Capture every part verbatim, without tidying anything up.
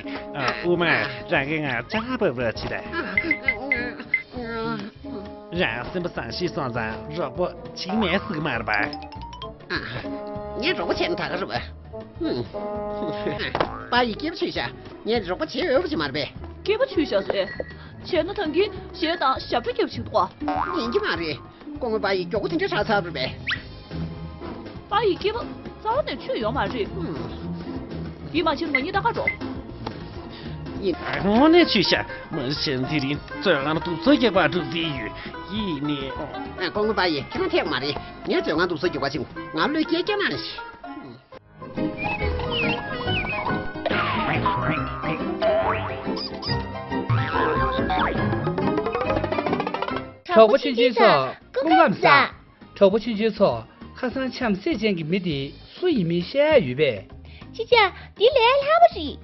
ཨ། དབུ་མ། རང་གིས་ང་ལྕགས་ལ་བབས་རོགས་བྱེད་དང་། རང་སེམས་པ་བཟང་ཤོས་སོང་ཙང་རོགས་པ་བྱེད་མེད་ཟེར་གི་མ་རེད་པ། ཨ། ངས་རོགས་པ་བྱས་ན་ད་ག་རེད་པ། ཧུམ། པ་ཡིས་སྐྱིད་པོ་བྱོས་ཤག་ངས་རོགས་པ་བྱེད་འོས་པ་ཅིག་མ་རེད་པས། སྐྱིད་པོ་བྱོས་ཤག་ཟེར། བྱས་ན་ད་གིན་གཞས་དང་ཞབས་བྲོ་རྒྱབ་བཞིན་འདུག་ག་ཡིན་གྱི་མ་རེད། སྐུ་ངོ་པ་ཡིས་མགྱོགས་པོ་དེ་འདྲ་ཧྲག་ཚར་བ་རེད་པས། པ་ཡིས་སྐྱིད་པོ་རྩ་བ་ནས་བྱོས་ཡོད་མ་རེད། ཧུམ། དེ་མ་བྱས་ན་ང་གཉིས་ད་ག་འགྲོ། ཡིན། དངོས་གནས་བྱོས་ཤག་མ་གཞི་དེ་རིང་མཛོད་ཁང་ལ་སྡུག་སོ་རྒྱག་པར་འགྲོ་རྩིས་ཡོད། ཡིན་ནའི། ཨ། སྐུ་ངོ་པ་ཡིས་ཁྱེད་རང་ཐད་མ་རེད། ངས་མཛོད་ཁང་སྡུག་སོ་རྒྱག་པ་ཕྱིན། ང་བློས་སྐྱེལ་རྒྱག་གནང་ཞིག་གྲོགས་པོ་ཆུང་ཆུང་ཚོ་སྐུ་ཁམས་བཟང་། གྲོགས་པོ་ཆུང་ཆུང་ཚོ། ཁ་སང་བྱམས་བརྩེ་ཅན་གྱི་མི་དེ་སུ་ཡིན་མིན་བཤད་ཡ་ཡོད་པས། ཅི་བྱ། འདི་ལས་སླ་པོ་རེད།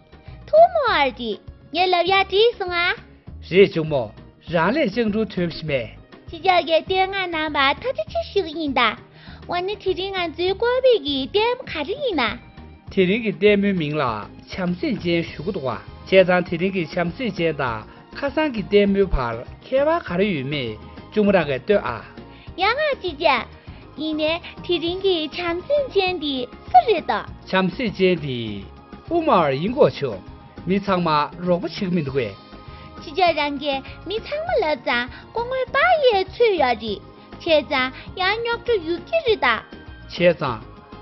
ཐུག་མོ་ཨར་ཏི། ངས་ལབ་ཡ་བྲིས་སོང་ཨ། རེད་གཅུང་མོ། རང་ལས་སྤྱང་གྲུང་ཐོན་ཞིག་མེད། ཅི་བྱ་གས་བསྟོད་བསྔགས་གནང་བར་ཐུགས་རྗེ་ཆེ་ཞུ་གི་ཡིན་ད། འོ་ན་དེ་རིང་ང་ཚོའི་བཀོད་པའི་གི་ལྟད་མོ་ག་རེ་ཡིན་ན། དེ་རིང་གི་ལྟད་མོའི་མིང་ལ་བྱམས་བརྩེ་ཅན་ཞུ་གི་འདུག་བ། བྱས་ཙང་དེ་རིང་གི་བྱམས་བརྩེ་ཅན་དང་ཁ་སང་གི་ལྟད་མོའི་བར་ཁྱད་པར་ག་རེ་ཡོད་མེད་གཅུང་མོ་རང་གིས་ལྟོས་ཨ། ཡ་ང་ཅི་བྱ། ཡིན་ནའི་དེ་རིང་གི་བྱམས་བརྩེ་ཅན་དེ་སུ་རེད་དམ། བྱམས་བརྩེ་ཅན་དེ་དབུ་མ་བར་ཡིན་དགོས་ཆོག་མི་ཚང་མ་རོགས་པ་བྱེད་ཀྱི་མི་འདུག་གས། ཅི་བྱ། རང་གིས་མི་ཚང་མ་ལབ་ཙང་སྐུ་ངོ་པ་ཡིས་ཚོད་ཡོད་རེད། བྱས་ཙང་ཡང་རྙོག་དྲ་ཡོད་ཀྱི་རེད་ད། བྱས་ཙང་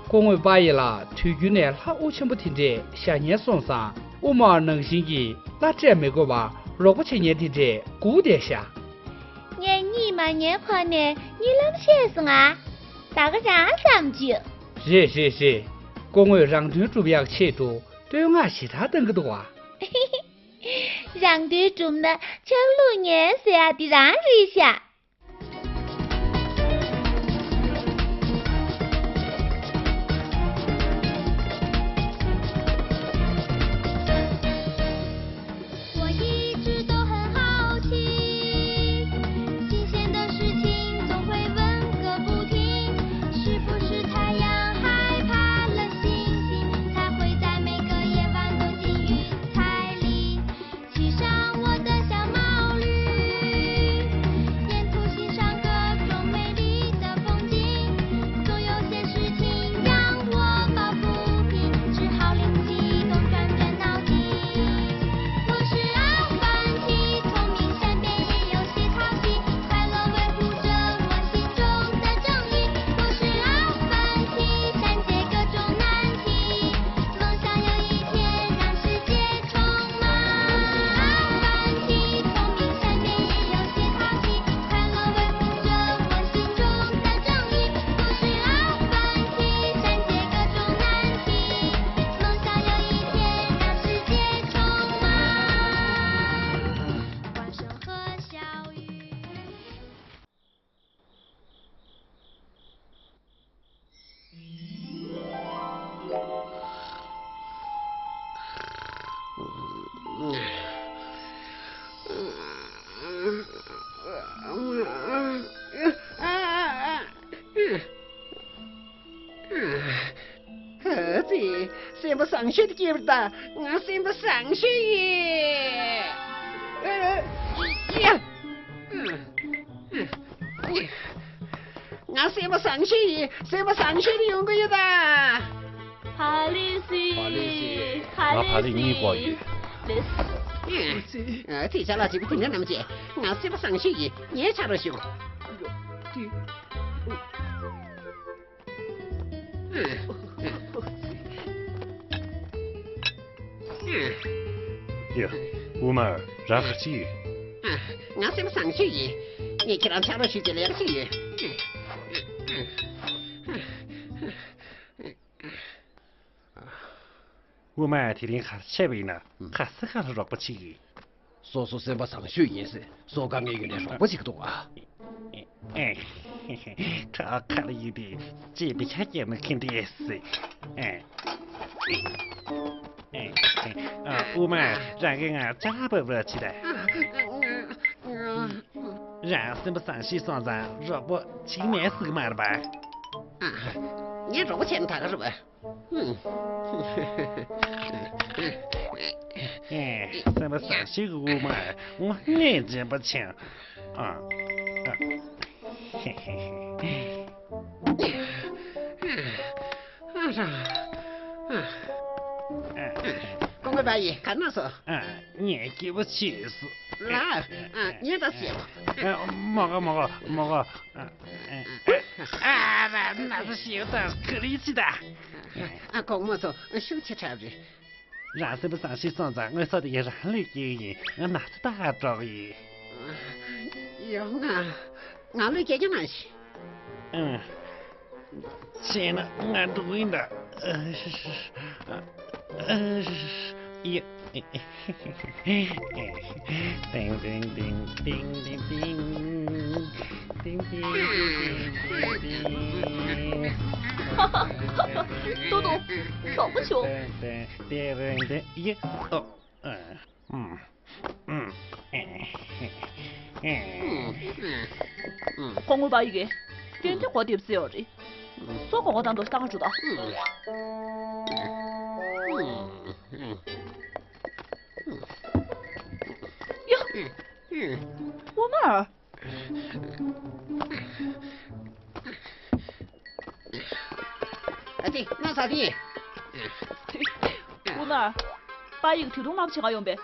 སྐུ་ངོ་པ་ཡིས་ལ་དུས་རྒྱུན་ནས་ལྷ་དབུ་ཆེན་པོ་དེ་འདྲས་བཞག་ཉན་སོང་ཙང་དབུ་མ་བར་ནང་བཞིན་གྱི་བླ་སྤྲད་མི་དགོས་པར་རོགས་པ་བྱེད་ཉན་དེ་འདྲས་སྒུག་བསྡད་ཤག་ངས་གཉིད་མ་ཉལ་གོང་ནས་གཉིད་ལམ་བཤད་སོང་ཨ། ད་ག་རང་བསམ་བྱུང་། རེད་རེད་རེད། སྐུ་ངོས་རང་དོན་སྒྲུབ་ཡག་ཆེད་དུ་བསྟོད་བསྔགས་ཞེ་དྲག་བཏང་གི་འདུག་བ། རང་དོན་སྒྲུབ་ན་ཆག་ལུགས་ཉན་ཟེར་ཡ་འདི་རང་རེད་ཤག我一直都很好奇，新鲜的事情总会问个不停，是不是太阳害怕了星星，才会在每个夜晚躲进云彩里？ 系上我的小毛驴，沿途欣赏各种美丽的风景。总有些事情让我抱不平，只好灵机一动，转转脑筋。我是阿凡提，聪明善变，也有些淘气。 快乐维护着我心中的正义。我是阿凡提，善解各种难题。梦想有一天让世界充满阿凡提。聪明善变，也有些淘气。快乐维护着我心中的正义。我是阿凡提，善解各种难题。梦想有一天让世界充满万盛和小雨。 ཨ་ཙི། སེམས་པ་བཟང་ཤོས་དེ་སྐྱེས་པ་རེད་ད། ང་སེམས་པ་བཟང་ཤོས་ཡིན། ཨ། ཡ། ང་སེམས་པ་བཟང་ཤོས་ཡིན། སེམས་པ་བཟང་ཤོས་དེ་ཡོང་གི་ཡོད་ད། ཕ་ལི་སི། ཕ་ལི་སི། ང་ཕ་ལི་གཉིས་དགོས་ཡོད། ལེ་སི། ཨ་ཙི། ཅ་ལག་བརྗེ་པོ་དེ་འདྲ་ནམ་བྱེད། ང་སེམས་པ་བཟང་ཤོས་ཡིན། ངའི་ཕྱག་རོགས་ཞུ། ཡ། དབུ་མ། རང་ག་ཅི་ཡོད། ང་སེམས་བཟང་ཤོས་ཡིན། ངས་ཁྱེད་རང་ཕྱག་རོགས་ཞུས་ཏེ་ལས་ཀ་ཞིག་ཡོད། དབུ་མ། དེ་རིང་ག་རེ་བྱས་པ་ཡིན་ན། ག་ས་ག་ལ་རོགས་པ་བྱེད་ཀྱི། སོ་སོ་སེམས་པ་བཟང་ཤོས་ཡིན་ཟེར་སོ་དཀའ་ངལ་ཡོད་ནའི་རོགས་པ་བྱེད་ཀྱི་འདུག་ཨ། ཁྲག་ཁ་ལ་ཡོད་དེ་ཅེས་པའི་ཆ་རྐྱེན་མི་མཁན་དེ་སྲིད། ཨ། དབུ་མ། རང་གིས་ང་ལྕགས་ལ་བབས་རོགས་བྱེད་དང་། རང་སེམས་པ་བཟང་ཤོས་སོང་ཙང་རོགས་པ་བྱེད་མེད་ཟེར་གི་མ་རེད་པ། ཨ། ངས་རོགས་པ་བྱས་ན་ད་ག་རེད་པ། ཧུམ། བཟང་ཞིག་དབུ་མ་དངོས་གནས་འཇོན་པ་ཆེ། ཨ། ཨ། ཧེ་ཧེ་ཧེ། ཨ་ར། ཨ། སྐུ་ངོ་པ་ཡིས་ག་ན་སོ། ཨ། ངས་སྐྱིད་པོ་བྱས་སོ། ལ། ཨ། ངས་ད་བྱས་པ། ཨ། མ་ག་མ་ག་མ་ག་ཨ། ཨ་ར། ན་ཚ་ཞེ་པོ་དང་ག་རེ་བྱེད་ད། ཨ། དགོང་མོ་ཚོ་ཤུགས་ཆེ་དྲགས་རེད། རང་སེམས་པ་བཟང་ཞིག་སོང་ཙང་དངོས་ཟོག་དེ་གས་རང་བློས་སྐྱེལ་གྱི་ཡིན། ང་ན་ཚ་ད་ག་འགྲོ་གི་ཡིན། ཡོང་ང་། ང་བློས་སྐྱེལ་རྒྱུ་མ་བྱེད། ཨང་། བྱས་ན་ང་འགྲོ་གི་ཡིན་ད། ཨ། ཨ། ཡ། ཏིང་ཏིང་ཏིང་ཏིང་ཏིང་ཏིང་། ཏིང་ཏིང་ཏིང་ཏིང་ཏིང་། ཧ་ཧ་ཧ་ཧ། ཏོ་ཏོ། གྲོགས་པོ་བྱུང་། ཏེ་རེ་ཏེ་ཡེ། ཨོ། ཨ། ཨུམ། ཨུམ། སྐུ་ངོ་པ་ཡི་གེ། ཏན་ཏན་གོ་དེབ་ཟེར་ཡོད་རེད། སོ་གོ་གོ་དང་དོ་ས་ག་ཅུ་ད། ཡ། ཨོ་མ། ཨ་ཙི། ན་ཚ་དེ། ཨོ་མ། པ་ཡིག་དུས་ཐུང་མང་པོ་བྱེད་ག་ཡོང་པས།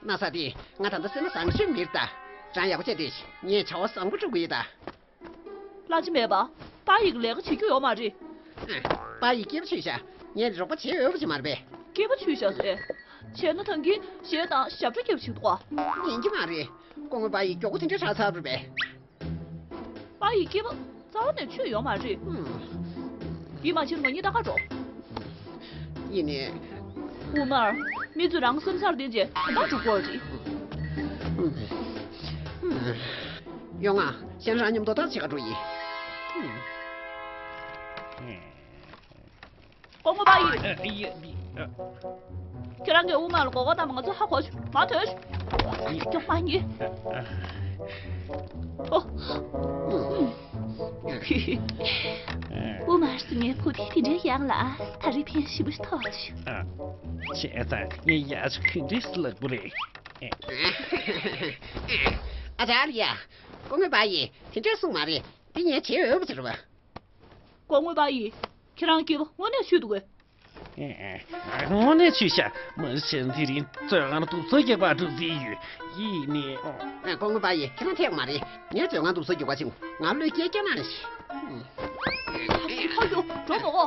ན་ཚ་དེ། ང་ད་ལྟ་སེམས་པ་བཟང་ཤོས་མེད་ད། རང་ཡག་པོ་བྱས་ཏེ། ངས་བྱ་བ་བཟང་པོ་སྒྲུབ་གི་ཡོད་ད། གླ་ཆ་མེད་པ། པ་ཡིག་ལས་ཀ་བྱེད་རྒྱུ་ཡོད་མ་རེད། པ་ཡིག་སྐྱིད་པོ་བྱས་ཤག་ངས་རོགས་པ་བྱེད་འོས་པ་ཅིག་མ་རེད་པས། སྐྱིད་པོ་བྱས་ཤག་ཟེར། བྱས་ན་ཐང་གིན་གཞས་དང་ཞབས་བྲོ་རྒྱབ་ཞིག་འདུག་ག་ཉན་གྱི་མ་རེད། སྐུ་ངོ་པ་ཡིས་མགྱོགས་པོ་དེ་འདྲ་ཧྲ་ཚར་བ་རེད་པས། པ་ཡིག་སྐྱིད་པོ་རྩ་བ་ནས་ཆོད་ཡོད་མ་རེད། ཡིད་མ་ཆེས་ང་གཉིས་ད་ག་འགྲོ། ཡིན་ནའི། དབུ་མར། མི་ཚོས་རང་སེམས་འཚར་ལྡན་ཅན་གང་འདྲ་འགྲོ་དགོས་རེད། ཡོང་ང་། གཞན་རང་མཉམ་དུ་ཐག་ཆེ་ག་འགྲོ་ཡིན། སྐུ་ངོ་པ་ཡིས། ཁྱེད་རང་གིས་དབུ་མ་ལ་མགོ་སྐོར་བཏང་བ་ང་ཚོ་ཧ་གོ་བྱུང་། མ་ཐོས་བྱུང་། ཀྱོག་མ་ཉེས། ཨོ། དབུ་མར་སུ་ངའི་བུ་དེ་དེ་འདྲའི་ཡག་ལ་ད་རེས་ཕན་ཞེ་པོ་ཞིག་ཐོགས་བྱུང་། བྱས་ཙང་ངས་ཡག་ཤོས་ག་འདྲས་ལབ་དགོས་རེད། ཨ་ཅག་ལི་ཡ། སྐུ་ངོ་པ་ཡིས་དེ་འདྲས་གསུངས་མ་རེད། འདི་ངས་བྱེད་འོས་པ་ཅིག་རེད་པ། སྐུ་ངོ་པ་ཡིས། ཁྱེད་རང་སྐྱིད་པོ་དངོས་གནས་ཆོད་འདུག་གས། དངོས་གནས་ཆོད་ཤག་མ་གཞི་དེ་རིང་མཛོད་ཁང་ལ་དུག་སོ་རྒྱག་པར་འགྲོ་རྩིས་ཡོད། ཡིན་ནའི། སྐུ་ངོ་པ་ཡིས་ཁྱེད་རང་ཐད་མ་རེད། ངས་མཛོད་ཁང་དུག་སོ་རྒྱག་པ་ཕྱིན། ང་བློས་སྐྱེལ་རྒྱུ་མ་ཤེས། ཧ་ཡོ། འགྲོ་མོ།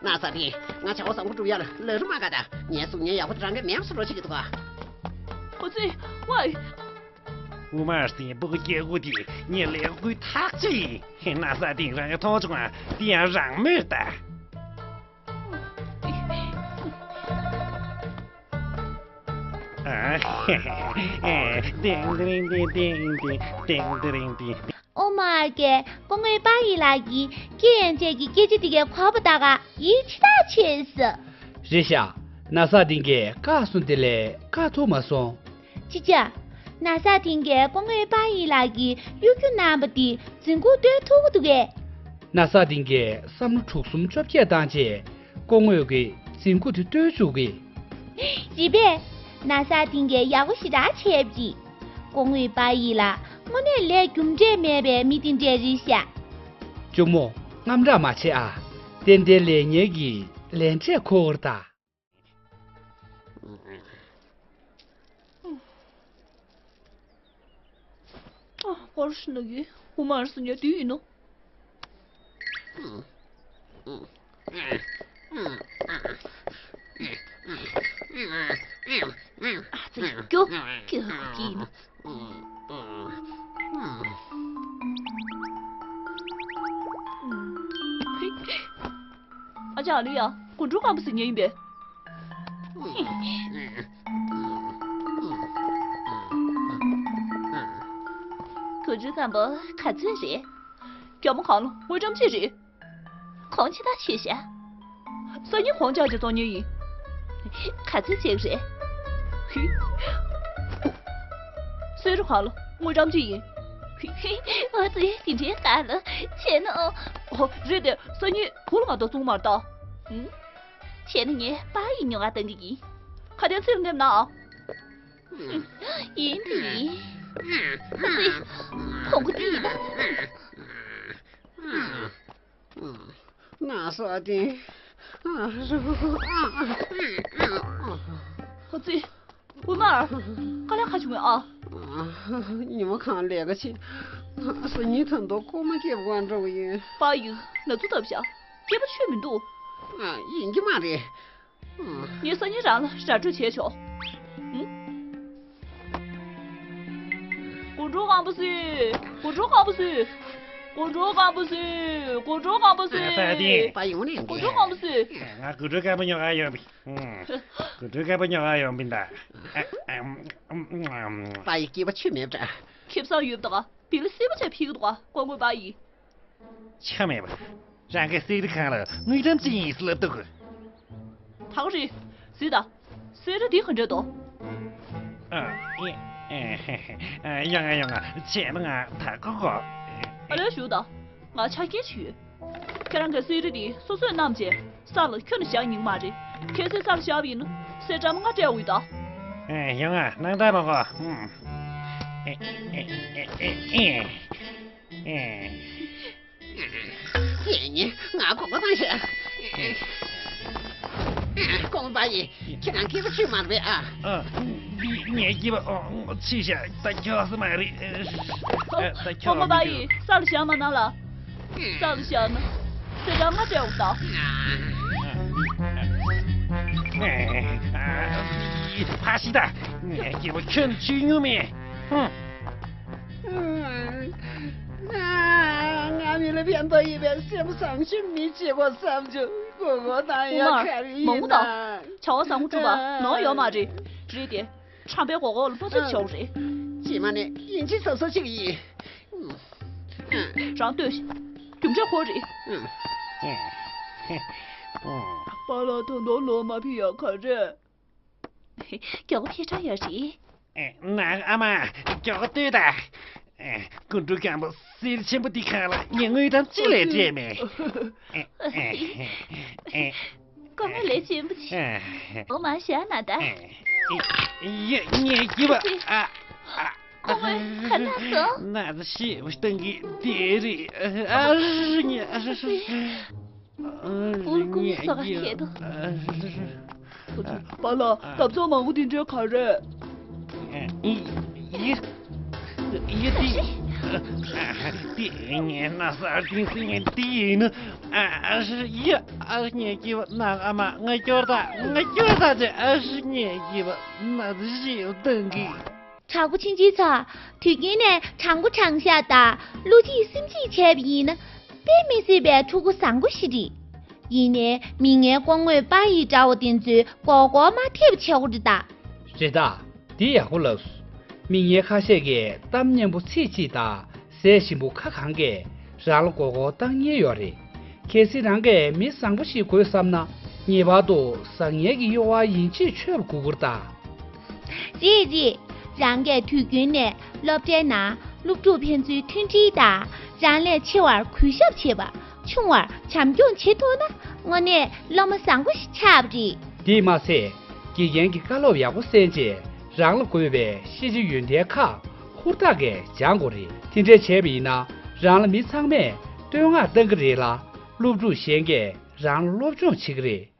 ན་ཚ་དེ། ང་བྱ་བ་བཟང་པོ་སྒྲུབ་ཡ་ལ་ལ་རུ་མ་དགའ་ད། ངའི་གཟུགས་བརྙན་ཡག་པོ་དེ་རང་གིས་མེད་པ་བཟོ་རོགས་བྱེད་ཀྱི་འདུག་ག་ཨོ་ཙི། ཝའི། དབུ་མར་སེང་སྤུ་གུ་སྐྱེ་དགུ་དེ་ངས་ལས་འགུལ་ཐག་ཆོད་ཡིན། ན་ཚ་དེ་རང་གི་མཐོང་བྱུང་ང་དེ་ཡང་རང་མོས་ད། ཨ། ཏེང་ཏེ་རིང་ཏེ་ཏེང་ཏེ་ཏེང་ཏེ་རིང་ཏེ། ཨོ་མ་ཀེ། སྐུ་ངོ་པ་ཡི་ལགས་ཀྱིས་སྐད་ཡན་ཆད་ཀྱི་སྐད་ཆ་དེ་གའི་གོ་བ་ད་ག་ཡིད་ཆེས་ཐག་ཆོད་སོང་། རེད་ཤག་ན་ཚ་དེ་གའི་བཀག་སོང་། དེ་ལས་བཀག་ཐུབ་མ་སོང་། ཅི་ཅ། ན་ཚ་དེ་གའི་སྐུ་ངོ་པ་ཡི་ལགས་ཀྱིས་གཡོ་སྒྱུ་གནང་པ་དེ་རྫུན་རྐུབ་བཏོན་ཐུབ་ཀྱི་འདུག་གས། ན་ཚ་དེ་གའི་བསམ་བློ་དྲུག་གསུམ་བཅོ་བརྒྱད་བཏང་རྗེས་སྐུ་ངོ་གིས་རྫུན་རྐུབ་དེ་བཏོན་བཅུག་གི། རེད་པས། ན་ཚ་དེ་གའི་ཡག་པོ་ཞེ་དྲག་བྱས་པ་ཅིག་སྐུ་ངོ་པ་ཡི་ལགས་དངོས་གནས་ལས་རྒྱུ་འབྲས་མེད་པའི་མི་དེ་འདྲས་རེད་ཤག་གཅུང་མོ། དངངས་སྐྲག་མ་བྱེད་ཨ། ཏན་ཏན་ལས་གཉེར་གྱི་ལས་འབྲས་འཁོར་བར་གདའ། ཨ། ཧོར་ཤི་ནུ་ཡི་ཧུ་མར་སུ་ཉོ་དུས་ཡིན་ནོ། ཨ་ཙི། ཀྱོ་ཀྱོ་ཀྱིན། ཨ་ཅག་ལུས་ཡ། སྒོ་འགྲོ་སྐམ་པོ་ཟིན་ཉེ་ཡིན་པས། སྒོ་འགྲོ་སྐམ་པོ་ག་ཚོད་རེད། རྒྱ་མོ་གང་ལ་དངུལ་ཀྲམ་གཅིག་རེད། གོང་ཆེ་ཐག་ཆོད་ཤག་སང་ཉིན་གོང་ཆག་ཅིག་བཙོང་མྱོང་ཡིན། ག་ཚོད་བྱེད་ཀྱི་རེད། སེ་རུ་གང་ལ་དངུལ་ཀྲམ་གཅིག་ཡིན། ཨོ་ཙི། དེ་འདྲའི་དཀའ་ལ་བྱས་ན། ཨོ་རེད་དེ། སང་ཉིན་བུ་ལ་མ་གཏོགས་བཙོང་མར་ད། ཨུམ། བྱས་ན་ངས་པ་ཡི་ཉོ་ག་བཏང་གི་ཡིན། ཁ་དན་ཚིག་འདེམས་ན། ཡིན་དེ་ཡིན། ཨ་ཙི། ཁོང་ཁོ་དེ་ཡིན་ན། ང་སོགས་དེ། ཨ་ཙི། དབུ་མར། དཀའ་ལས་ཁག་བྱུང་བས་ཨ། ཉི་མ་གང་ལས་ཀ་བྱེད། སང་ཉིན་ད་དུང་ཀོ་མ་སྐྱེས་པ་འགྲོ་གི་ཡིན། པ་ཡིན་ན་ཚོ་ཐབས་བྱ། སྐྱེས་པ་ཆོད་མི་འདུག་ཡིན་གྱི་མ་རེད། ངས་སང་ཉིན་རང་ལ་ར་སྤྲོད་བྱས་ཆོག་ཨུ། དགོང་དྲོ་སྐམ་པོ་བཟོས། དགོང་དྲོ་སྐམ་པོ་བཟོས། དགོང་དྲོ་སྐམ་པོ་བཟོས། དགོང་དྲོ་སྐམ་པོ་བཟོས། ས་དེ། པ་ཡོང་ནས་དགོང་དྲོ་སྐམ་པོ་བཟོས། ང་དགོང་དྲོ་སྐམ་པོ་ཉོ་ག་ཡོང་བི། དགོང་དྲོ་སྐམ་པོ་ཉོ་ག་ཡོང་བི་ད། པ་ཡི་སྐྱེས་པ་ཆོད་མེད་པ་འདྲ། ཁེ་བཟང་ཡོད་པ་ད་ག་བི་ལ་སེ་བ་ཆ་ཕིག་འདུག་ག་ཀོང་ཀོང་པ་ཡིས། ཆ་མེད་པ། རང་གི་གསེར་རི་ཁང་ལ་དངུལ་ཀྲམ་གཅིག་ཡིན་ཟེར་ལབ་འདུག་ད་ག་རེད། གཟིགས་དང་། གསེར་རི་འདི་ག་འདྲ་འདུག་ཨ། ཡོང་ང་ཡོང་ང་བྱས་ན་ང་ད་གོ་གོ་ཨ་ལས་ཞུ་དང་། ང་ཆ་རྐྱེན་ཞིག་ཡོད། ཁྱེད་རང་གི་གསེར་རི་འདི་སོ་སོས་བསྣམས་བྱས་ས་ལ་ཁྱོན་ནས་བཞག་ཉན་གྱི་མ་རེད། གལ་སྲིད་ས་ལ་བཞག་པ་ཡིན་ན་གསེར་ཀྲམ་ལྔ་སྤྲད་དགོས་ཡོད་ད། ཡོང་ང་སྣང་དག་མ་གོ་ཨེ། ངས་ང་གོ་གོ་བཏང་ཤག་ཀོང་པ་ཡིས་ཁྱེད་རང་སྐྱེས་པ་ཆོད་མ་རེད་པས་ཨ། ཨ། འདི་ངའི་སྐྱེས་པ་ཨོ་ཆི་ཤག་ད་ཁྱོད་སུ་མ་རེད། ཨ། ད་ཁྱོད་ཀོང་པ་ཡིས་ས་ལ་བཞག་མ་གནང་ལ། ས་ལ་བཞག་ན་གསེར་ཀྲམ་ལྔ་སྤྲད་འོང་ད། ཕ་ཤི་ད། ངའི་སྐྱེས་པ་ཁྱོད་ཆུ་ཉུང་མེད། ཧུམ། ང་མི་ལ་ཕན་ཐོགས་ཡིན་པའི་སེམས་བཟང་ཞིག་མི་བྱེད་དགོས་བསམ་བྱུང་། གོ་གོ་དང་ཡ་ཁ་རི་ཡིན་ན། བྱ་བ་བཟང་པོ་སྒྲུབ་པ་ནོར་ཡོད་མ་རེད། རེད་དེ། ཁྲམ་པའི་མགོ་སྐོར་ལ་ལྷུ་ཚིགས་ཆོག་རེད། རྗེས་མ་ནས་ཡིན་གཅིག་ཟབ་ཟབ་ཅིག་ཡིན། རང་ལྟོས་ཤིག་རྒྱུ་འབྲས་ཁོ་རེད། པཱ་ལགས་ད་དུང་ལོག་མ་ཕེབས་ཡ་ག་རེ། མགྱོགས་པོ་ཕེབས་གྲབས་ཡོད་རེད། ནང་ཨ་མ། མགྱོགས་པོ་ལྟོས་དང་། དགོང་དྲོ་སྐམ་པོ་གསེར་ཆེན་པོ་འདི་གང་ལ་ངས་དངུལ་ཀྲམ་གཅིག་ལས་སྤྲད་མེད། ཀོང་མོ་ལས་ཆེན་པོ་ཆེ། འོ་མ་བཞག་ན་ད། ཡ་ངས་སྐྱིད་པ་ཨ། ཨ། ཀོང་མོ་ག་ན་སོང་། ན་ཚ་ཞེ་པོ་བཏང་གི་དེ་རེད། ཨ་ངས་ཨ། ཨུ་ཀུ་སོ་ག་ཁེ་དོ། པཱ་ལགས་ཐབ་ཚང་མང་པོ་འདི་འདྲའི་ག་རེ། ཡི་ཡི་ཡི་ཏི་ཏི་ངའི་ན་ས་ཏིང་སི་ངའི་ཏི་ཡིན་ནི། ཨ་ཨ་ཧྲི་ཡི་ཨ་ངའི་སྐྱིད་པ་ན་ཨ་མ་ང་སྐྱོར་ད་ང་སྐྱོར་ད་ཅེ་ཨ་ཧྲི་ངའི་སྐྱིད་པ་ན་ཏི་ཞིག་ཏང་གི་དྲག་པོ་ཕྱིན་ཅི་ཚ། དུས་རྒྱུན་ནས་དྲང་པོ་དྲང་བཞག་དང་བློ་གཅིག་སེམས་གཅིག་བྱས་པ་ཡིན་ན། དཔེ་མི་སྲིད་པའི་ཕྲུ་གུ་བཟང་པོ་ཞིག་རེད། ཡིན་ནའི་མི་ངན་ཀོང་མོས་པཱ་ཡི་འདྲ་བོ་དེ་ཚོའི་མགོ་སྐོར་མ་ཐེབས་བྱེད་དགོས་རེད་ད། རེད་ད། འདི་ཡག་པོ་ལབ་སོང་། མི་ངན་ཁ་ཤས་ཀྱིས་གཏམ་སྙན་པོ་ཚིག་གཅིག་དང་ཟས་ཞིམ་པོ་ཁ་གང་གིས་རང་ལ་མགོ་སྐོར་བཏང་མཁན་ཡོད་རེད། གལ་སྲིད་རང་གིས་མི་བཟང་པོ་ཞིག་དགོས་བསམ་ན་ངེས་པར་དུ་བཟང་ངན་གྱི་གཡོ་བ་ཡིན་གཅིག་ཆོད་པ་དགོས་ཀྱི་རེད་ད། རེད་རེད། རང་གིས་དུས་རྒྱུན་ནས་སློབ་གྲྭའི་ནང་སློབ་ཕྲུག་ཕན་ཚུན་མཐུན་སྒྲིལ་དང་རང་ལས་ཆེ་བར་གུས་ཞབས་བྱེད་པ། ཆུང་བར་བྱམས་སྐྱོང་བྱེད་ཐུབ་ན་དངོས་གནས་སློབ་མ་བཟང་པོ་ཞིག་ཆགས་པ་རེད། དེས་མ་ཚད་དགེ་རྒན་གྱི་བཀའ་སློབ་ཡག་པོ་གསན་རྗེས་རང་ལ་དགོས་པའི་ཤེས་བྱ་ཡོན་ཏན་ཁག་ཧུར་ཐག་གིས་སྦྱང་དགོས་རེད། དེ་འདྲས་བྱས་པ་ཡིན་ན་རང་ལ་མི་ཚང་མས་བསྟོད་བསྔགས་གཏང་གི་རེད་ལ་སློབ་ཕྲུག་གཞན་གྱིས་རང་ལ་སློབ་སྦྱོང་བྱེད་ཀྱི་རེད།